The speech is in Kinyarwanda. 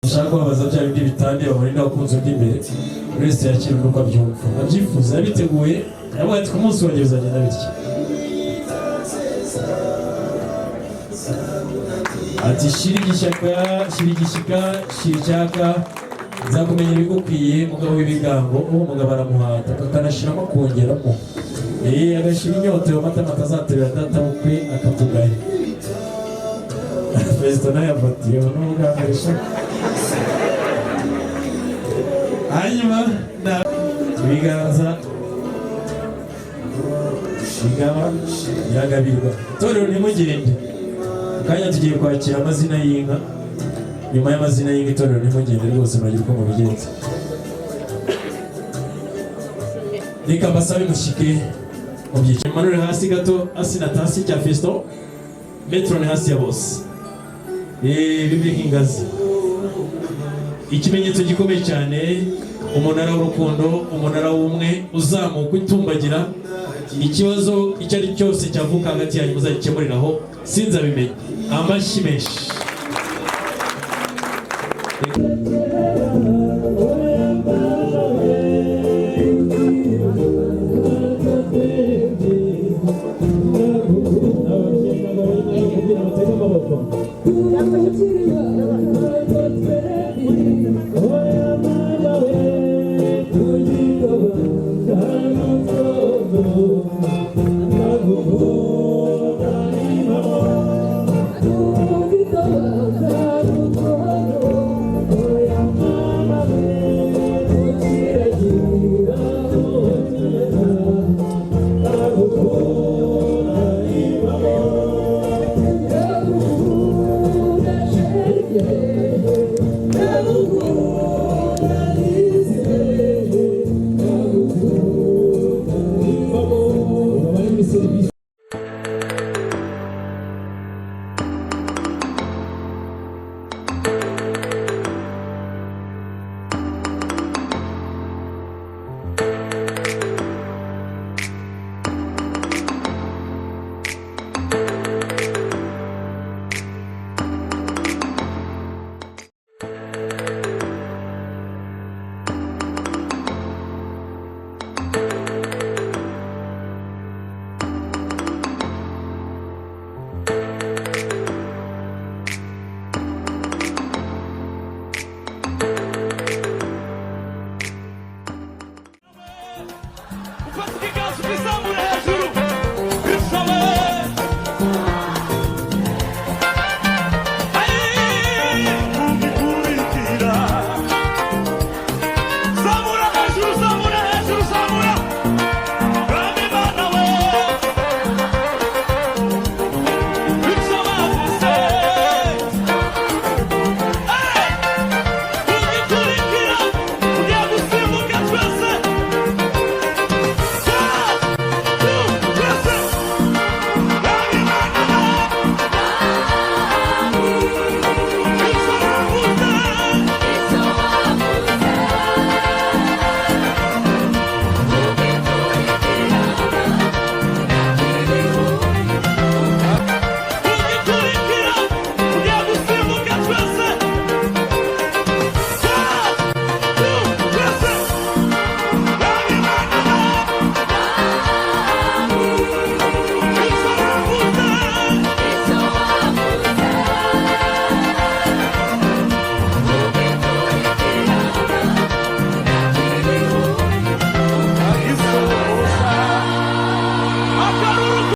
Ushaka kubabaza bya bindi bitande bamurinda abakunzi undi imbere. Buri wese yakira uko abyumva, abyifuza, yabiteguye, yavuga ati: "Ku munsi wanjye bizagenda bitya." Ati: "Shira igishyaka, shira igishyika, shira icyaka, nzakumenya ibigukwiye, mugabo w'ibigango." Uwo mugabo aramuhata, akanashiramo, kongeramo, agashyira inyota yo matama atazatebera data bukwe akatugaya. Perezida nawe yafatiyeho n'ubwa mbere sha. Hanyuma na ibiganza bigaba biragabirwa. Itorero, ntimugende. Mu kanya tugiye kwakira amazina y'inka. Nyuma y'amazina y'inka, itorero ntimugende rwose, muragira uko mubigenza. Reka mbasabe mushyike mu byiciro, manure hasi gato, hasi na tasi cya Fiston metero ni hasi ya bose. Bibe nk'ingazi, ikimenyetso gikomeye cyane, umunara w'urukundo, umunara w'umwe uzamuka utumbagira. Ikibazo icyo ari cyo cyose cyavuka hagati yanyu, muzagikemuriraho, sinzabimenye. Amashyi menshi. Ufata.